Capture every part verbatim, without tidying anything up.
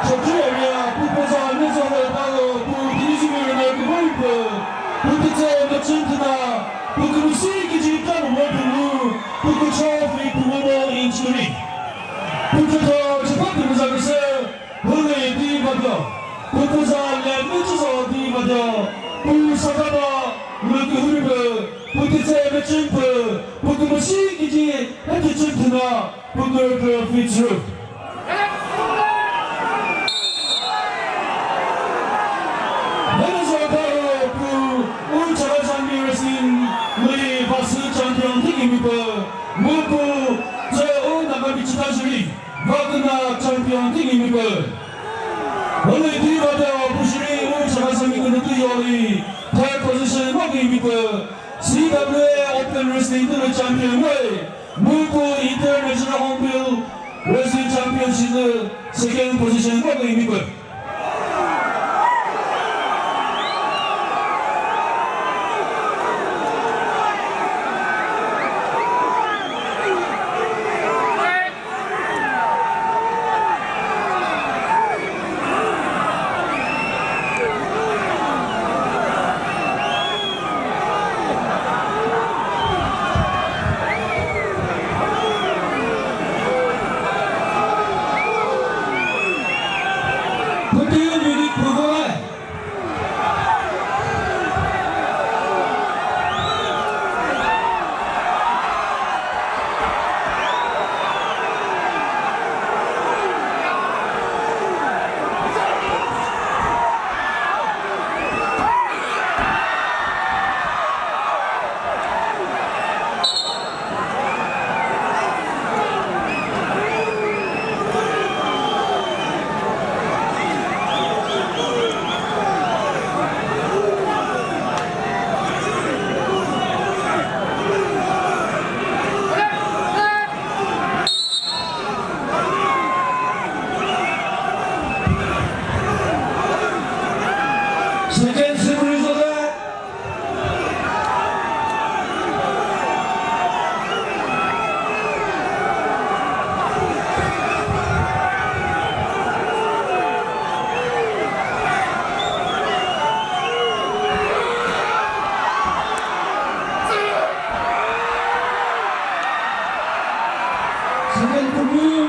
Chokri area, pu poza ne zo le ba lo, pu tini zi mi rüna kümüri pü, pu tütse mechün thüna, pu kümüsi kiji kanu mo pü mu, pu kücho fi pu mo mo inch kümüri. Pu tütho chüpa kümüza küsü, hüle di ba do. Pu poza le mü chüzo di ba do. Pu sakaba, mü kühüri pü, pu tütse mechün pü, pu kümüsi kiji, he tüchün thüna, Pu kürü kürü feet through. Venezuela pu u Chakhesang Wrestling lü basü champion thi kümüpü, mu pu zü u Nagami Chita jury, Wagner champion thi kümüpü. Only three battle pu jury u Chakhesang künü tü yoli, third position mo kümüpü, C W A Open Wrestling tü champion mo. Mu pu International Hornbill Wrestling Championship lü second position ngo kümüpü. Second semi result. Second kumu.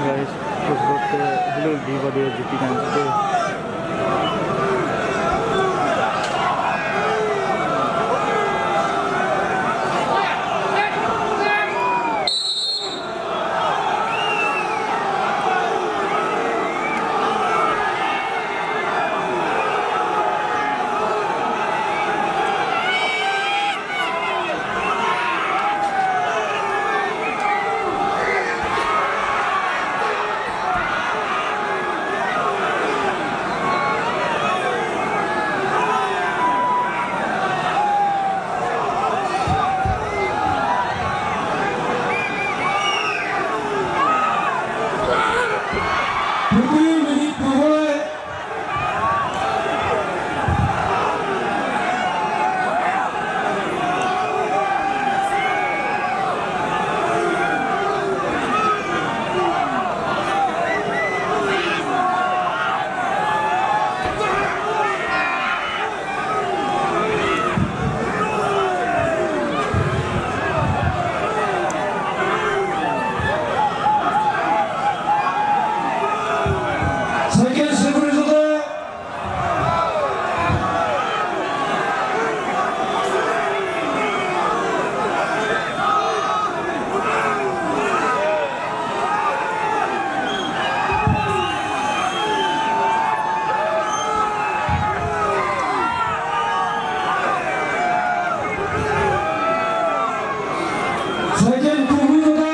Guys, football te hello di ba de jiti kan de. Second sifuri zota. Second sifuri zota.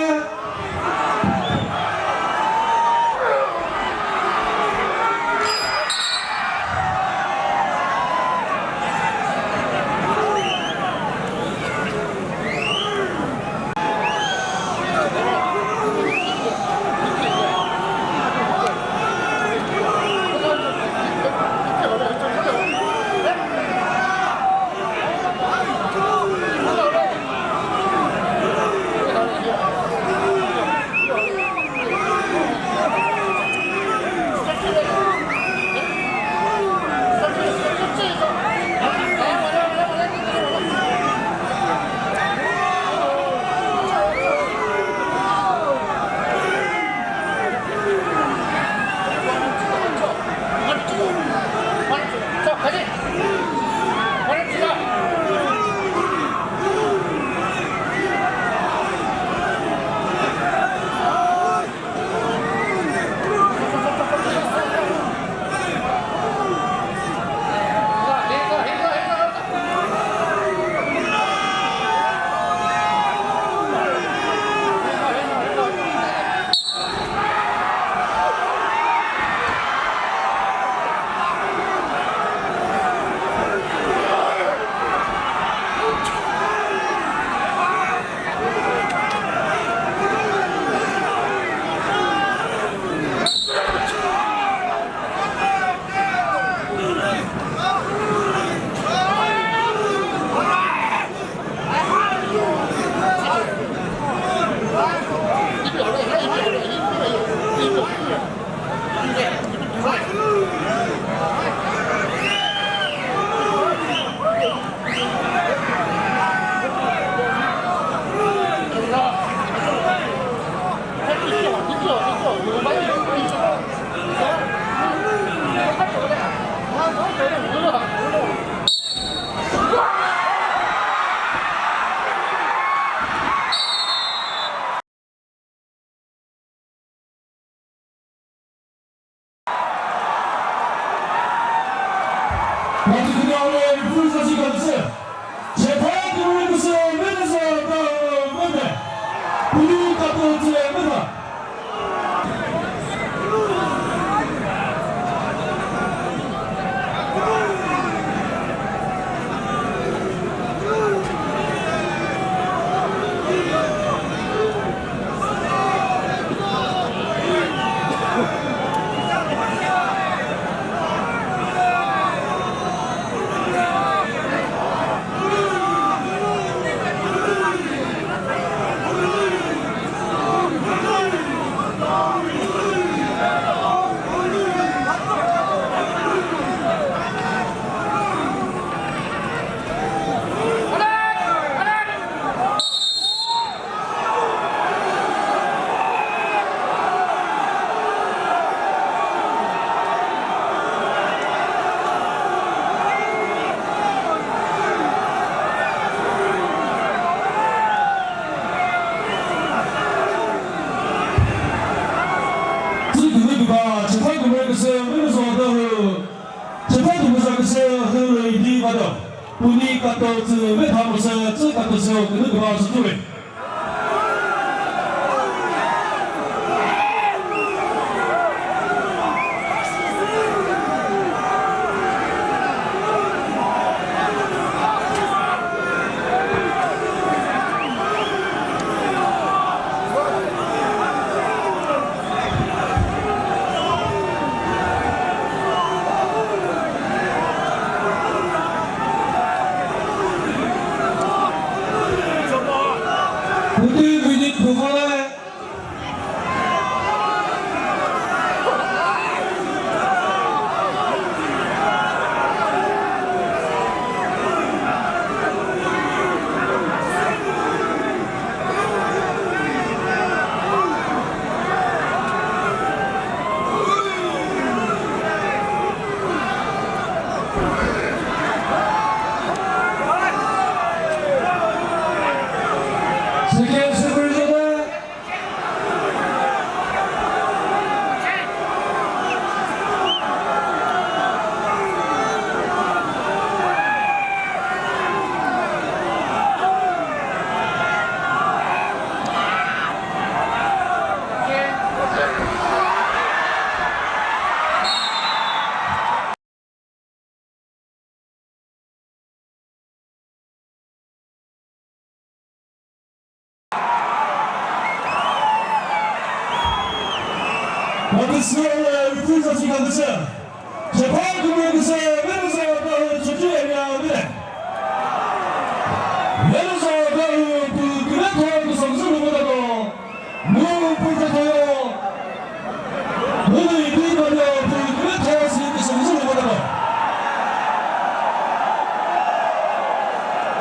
Tsü kümüzü ba, chepha kümüzü küsü, mümüzü oda hü. Chepha kümüzü küsü, hü lü idi bado. Puni kato tsü, ve thamu sü, tsü kato sü, künü küba sü tüve. Mhatho sürü le referee za sü kha küsü. Shepha kümüre küsü.